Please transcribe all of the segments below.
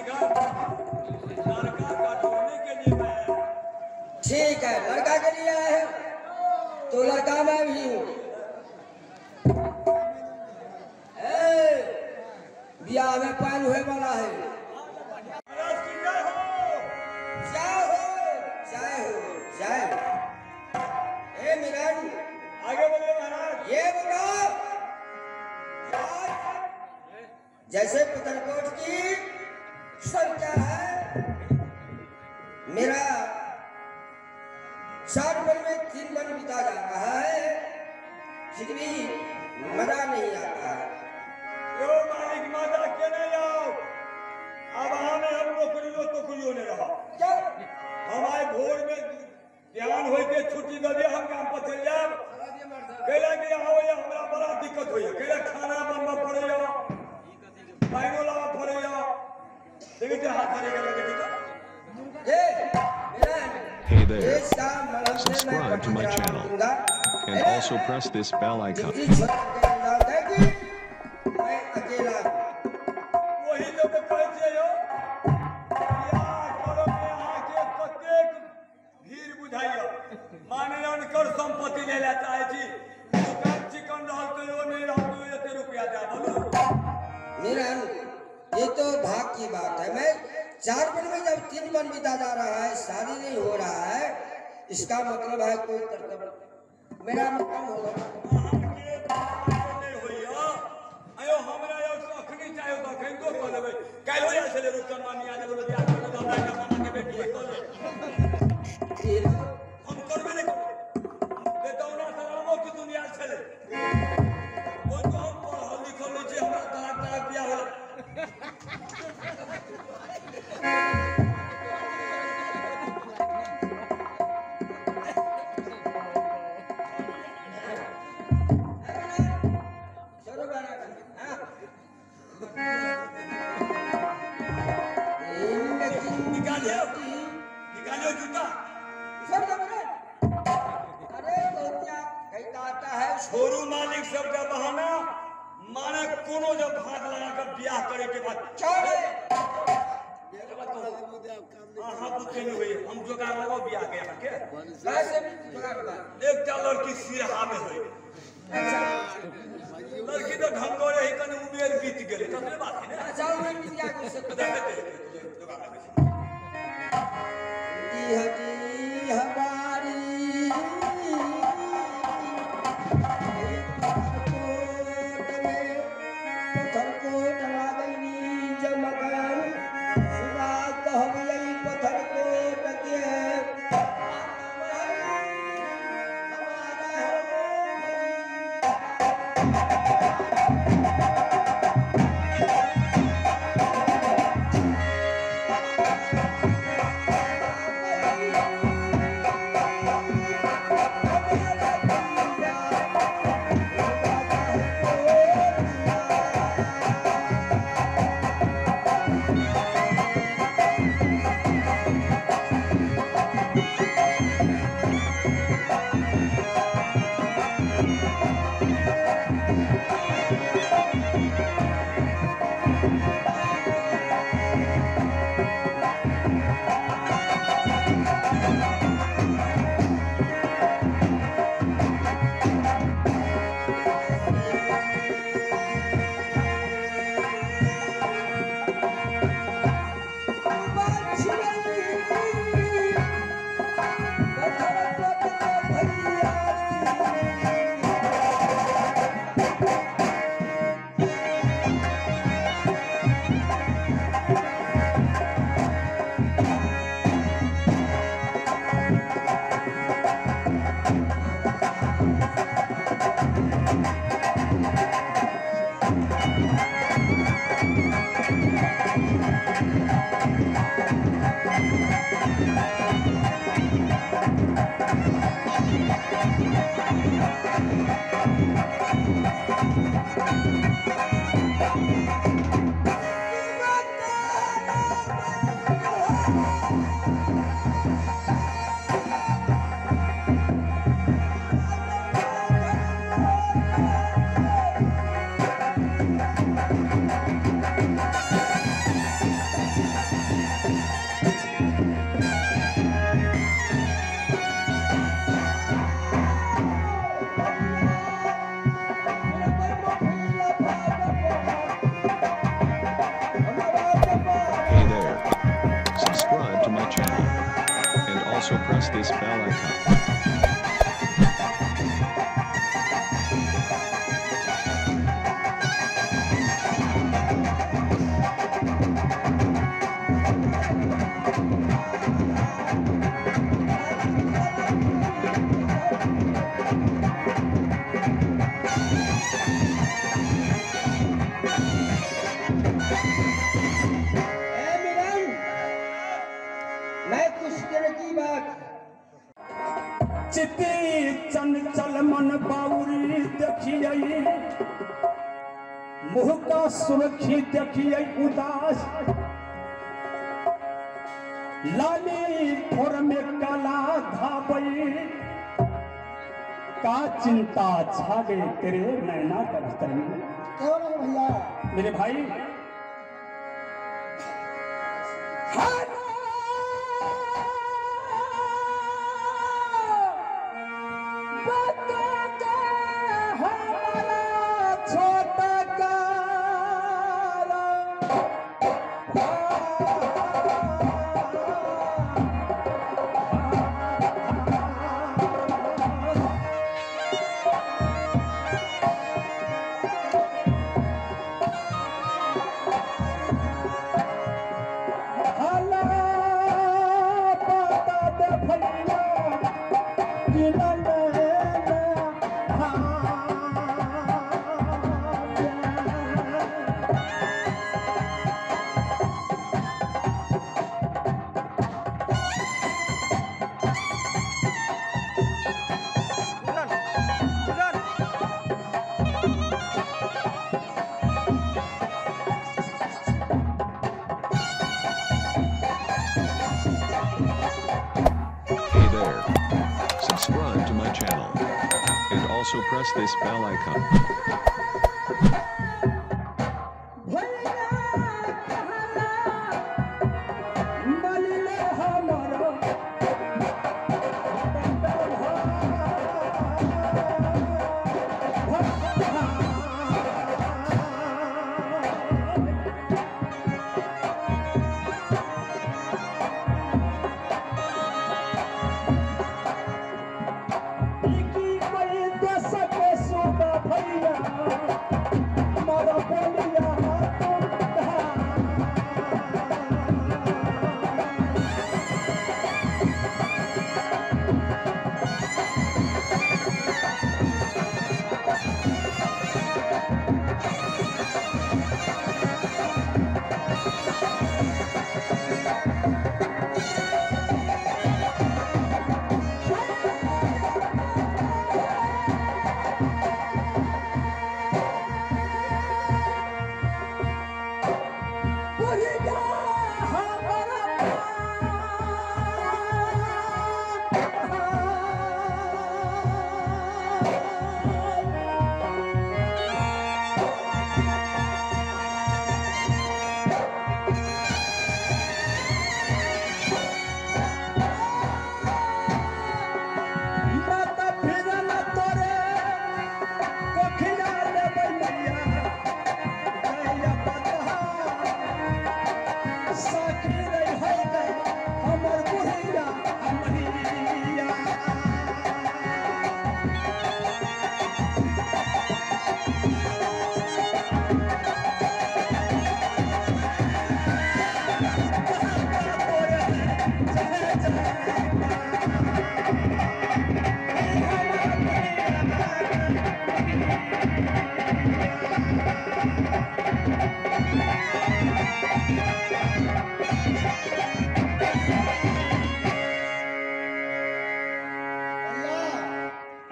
लड़का का ढूंढने के लिए मैं। ठीक है, लड़का के लिए आए हैं तो लड़का मैं भी हूँ। बियाह में पान हुए वाला है। जय हो, जय हो, जय हो। ए मिलन, आगे बोलिए महाराज। ये बताओ, जैसे पतरकोट की संख्या है, मेरा 4 बन में 3 बन बिता जा रहा है, फिर भी मजा नहीं आता है। यो मालिक माता के नहीं आओ, अब हमें हम नौकरियों तोकरियों नहीं रहा। क्या हमारे भोर में ध्यान होई के छुट्टी दे दिया, हम काम पर चल जाए। कैला कि आवे हमरा बड़ा दिक्कत होइए, कैला खाना बनबा पड़ैया, पाइनो लावा पड़ैया। देखिए हाथ धरे के देखी तो। ए मिलन, Hey there. Subscribe to my channel. And also press this bell icon. मैं अकेला हूँ। वही तो कहै छियै यौ, बियाह करब में अहाँके कतेक भीड़ बुझाइया। माने अनकर संपत्ति लै लए चाहै छी, दुकान चिकन रहल तैयो नहि रहल तैयो एते रुपया दए बोलू। मिलन, ये तो भाग की बात है। मैं 4 बन में जब 3 बन बिता जा रहा है, शादी नहीं हो रहा है, इसका मतलब है कोई कर्तव्य मेरा कम होगा। अहाँके नहि होइया अयो, हमरा यौ अखनी चाहे तऽ अखन तो कऽ लेबै। काल्हि आयल छलै रुपचन मामी, आ गेल बियाह कऽ लेबै, हमरा एकटा मामा के बेटी है, कऽ ले। हम करबे नहि करबै। बेटौना से रामो किशुन आयल छलै, ओहि तो हम पढ़ल लिखल नहि छी, हमरा तलाक तलाक बियाह होल। छोड़ो गाना, हाँ। निकालियो, निकालियो जूता। छोड़ दो मिलन। अरे तो क्या कहता आता है। छोड़ू मालिक सबके बहाना, माने कोनो जब भाग लगा कर बियाह करे के बाद छोड़े। अहाँ बुझे नहि होइए, हम जोगाड़ लगाउ बियाह के अहाँके। कैसे जुगाड़ लगा? एकटा लड़की सिरहा में होय, अच्छा लड़की तऽ ढंगर है, कनि उमेर बीत गेलै ततने बात है ने। अच्छा, उम्र बीत गया कुछ। तऽ देखैत जोगाड़ लगै छै। हटी हमारी पत्थरकोट में पत्थरकोट लागनी जमगन, सुना कहबियै पत्थरकोट के हमारा हो। also press this bell icon. मैं कुछ दिन की बात चित्ती चंचल मन बाउरी देखिए, मुँह का सुरखी देखिए उदास, लाली थोर में काला धाबई, का चिंता छागे तेरे नैना का भीतर में। क्यों नहीं भैया मेरे भाई? Hey there. Subscribe to my channel. And also press this bell icon.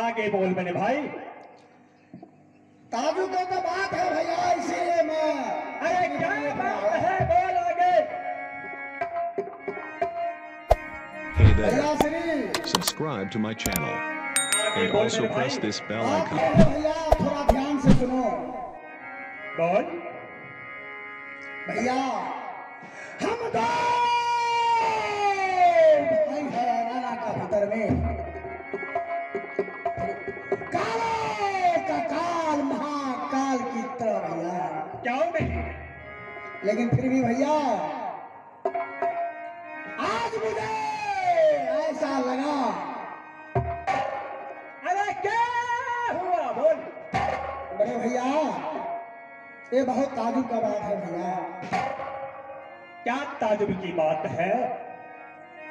आगे बोल मेरे भाई। ताजू को तो बात है भैया, इसीलिए मैं। अरे क्या बात है, बोल आगे। Hey there. Subscribe to my channel. And also press this bell icon. भैया थोड़ा ध्यान से सुनो। बोल भैया, हम दो भाई है नाना का भीतर में काले का काल महाकाल की तरह भैया। क्यों नहीं? लेकिन फिर भी भैया आज मुझे ऐसा पता लगा। अरे क्या हुआ बोल? बड़े भैया ये बहुत ताजुब का बात है भैया। क्या ताजुब की बात है,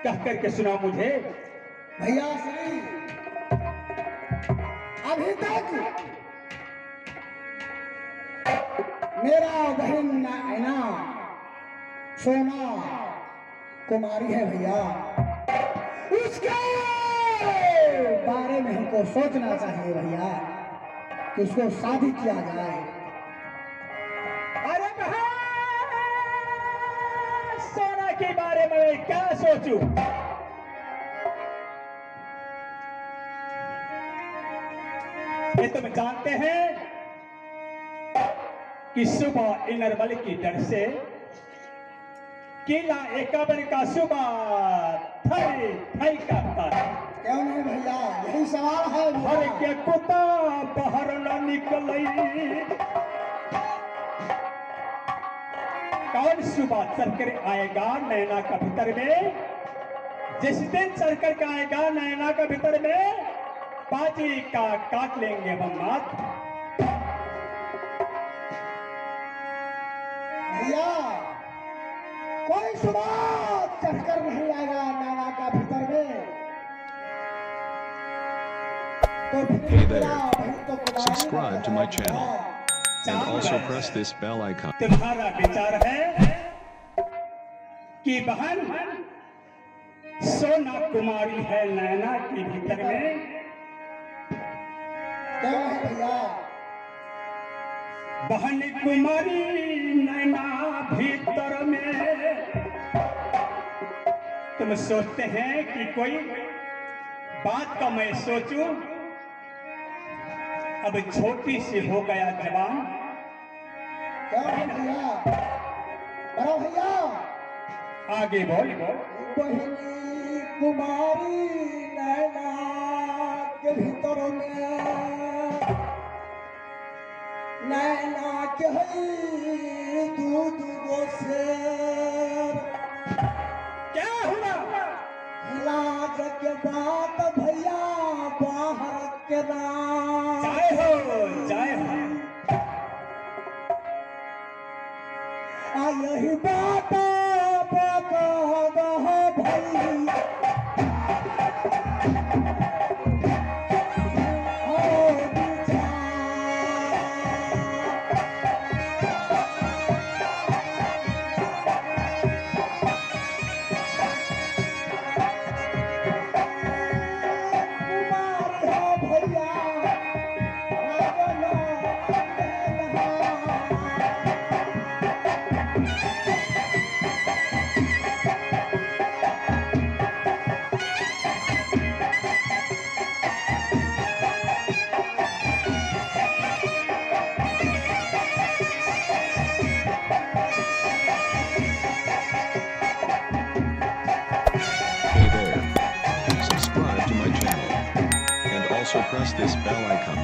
कह करके सुना मुझे। भैया श्री अभी तक मेरा बहन नैना सोना कुमारी है भैया, उसके बारे में हमको सोचना चाहिए भैया कि उसको शादी किया जाए। अरे बहन सोना के बारे में क्या सोचूं? ये तुम जानते हैं कि सुबह इनरबल की डर से किला 51 का सुबह थई थई करता है। क्यों नहीं भैया, यही सवाल है। हर के कुत्ता बाहर न निकले। कौन सुबह चढ़कर आएगा नैना का भीतर में? जिस दिन चढ़कर के आएगा नैना का भीतर में, बाजी का काट लेंगे हम मात। भैया कोई सुबह चढ़कर नहीं आएगा नैना का भीतर में, तो Hey there. Subscribe to my channel and also press this bell icon. तुम्हारा विचार है कि बहन सोना कुमारी है नैना के भीतर में। क्या है भैया? बहन कुमारी नैना भीतर में। तुम सोचते हैं कि कोई बात का मैं सोचूं? अब छोटी सी हो गया जवान। क्या है भैया? बड़ा भैया आगे बोल। बहनी कुमारी नैना के भीतर में, नैना के हई दू दू शेर। क्या हुआ? लाज के बात भैया बाहर के नाम। जय हो जय हो। आ यही बात भैया Also press this bell icon.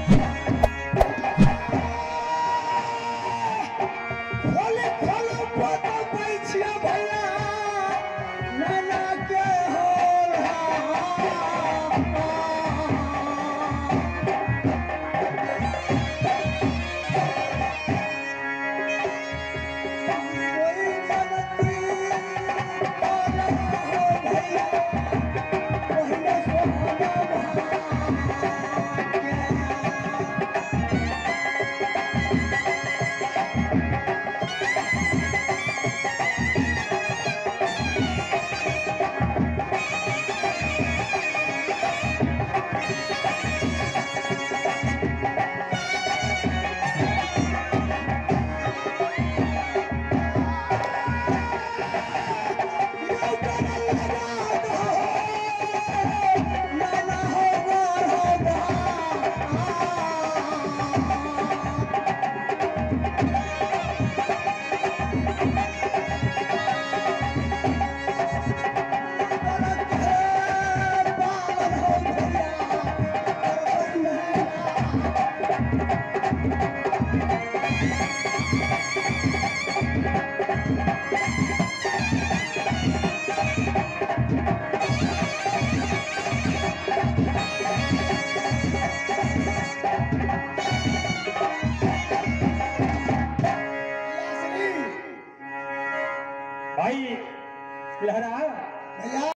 लहरा भैया।